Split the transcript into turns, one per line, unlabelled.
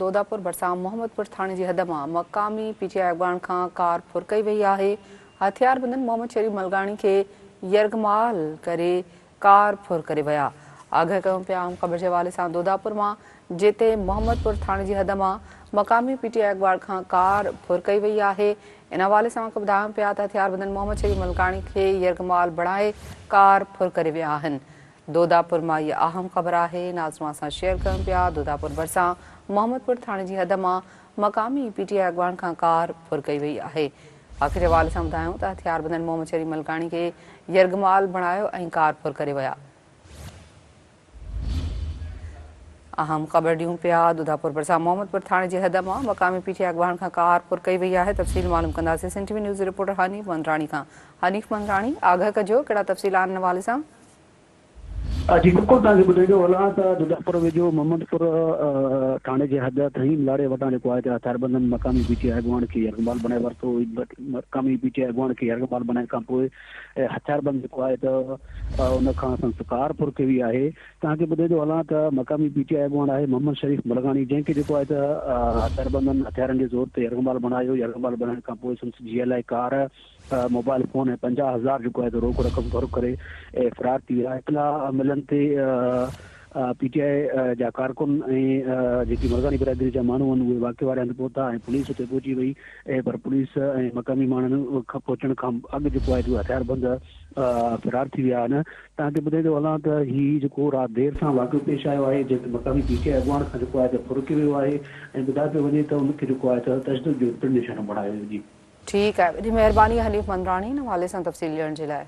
دوداپور ڀرسان محمدپور ٿاڻي جي حد مان مقامي پي ٽي آء اڳواڻ کان ڪار ڦر ڪئي وئي آهي، هٿياربندن محمد شريف ملغاڻي کي يرغمال ڪري ڪار ڦر ڪري ويا. آگاهه ڪيون پيا اهم خبر جي حوالي سان دوداپور مان جتي محمدپور ٿاڻي جي حد مان مقامي پي ٽي آء اڳواڻ کان ڪار ڦر ڪئي وئي آهي ان حوالي سان اوهان کي ٻڌايون پيا ته هٿياربندن محمد شريف ملغاڻي کي يرغمال بڻائي ڪار ڦر ڪري ويا آهن. دوداپور مان هيء اهم خبر آهي، ناظرون اسان شيئر ڪيون پيا، دوداپور ڀرسان محمدپور ٿاڻي جي حد مان مقامي پي ٽي آء اڳواڻ کان ڪار ڦر ڪئي وئي آهي. آخري حوالي سان ٻڌايون ته هٿياربندن محمد شريف ملڪاڻي کي يرغمال بڻايو ۽ ڪار ڦر ڪري ويا. اهم خبر ڏيون پيا، دوداپور ڀرسان محمدپور ٿاڻي جي حد مان مقامي پي ٽي آء اڳواڻ کان ڪار ڦر ڪئي وئي آهي، تفصيل معلوم ڪنداسين سنڌ ٽي وي نيوز جي رپورٽر حنيف مندراڻي کان. حنيف مندراڻي، آگاهه ڪجو ڪهڙا تفصيل آهن ان حوالي سان؟
جي بلڪل توهان کي ٻڌائيندو هلان ته دوداپور ويجهو محمد پور ٿاڻي جي حد ٿهيم لاڙي وٽان جيڪو آهي ته هٿياربندن مقامي پي ٽي آء اڳواڻ کي يرغمال بڻائي ورتو مقامي پي ٽي آء اڳواڻ کي يرغمال بڻائڻ کان پوء هٿياربند جيڪو آهي ته ان کان سندس ڪار ڦر ڪئي وئي آهي توهان کي ٻڌائيندو هلان ته مقامي پي ٽي آء اڳواڻ آهي محمد شريف ملغاڻي جنهن کي جيڪو آهي ته هٿياربندن هٿيارن جي زور تي يرغمال بڻايو يرغمال بڻائڻ کان پوء سندس G L I car mobile phone ۽ 50,000 جيڪو آهي سو روڪ رقم ڦر ڪري فرار ٿي ويا. اطلاع ملڻ تي پي ٽي آء جا ڪارڪن ۽ جيڪي مرغاڻي برادري جا ماڻهو آهن اهي واقعي واري هنڌ پهتا ۽ پوليس اتي پهچي وئي پر پوليس ۽ مقامي ماڻهن کان پهچڻ کان اڳ جيڪو آهي اهي هٿياربند فرار ٿي ويا آهن. توهان کي ٻڌائيندو هلان ته هي جيڪو رات دير سان واقعو پيش آيو آهي جنهن ۾ مقامي پي ٽي آء اڳواڻ کان جيڪو آهي ته ڦر ڪيو ويو آهي ۽ ٻڌايو پيو وڃي ته ان کي جيڪو آهي ته تشدد جو پڻ نشانو بڻايو ويو جي.
ٺيڪ آهي وڏي مهرباني حنيف مندراڻي ان حوالي سان تفصيل ڏيڻ جي لاء.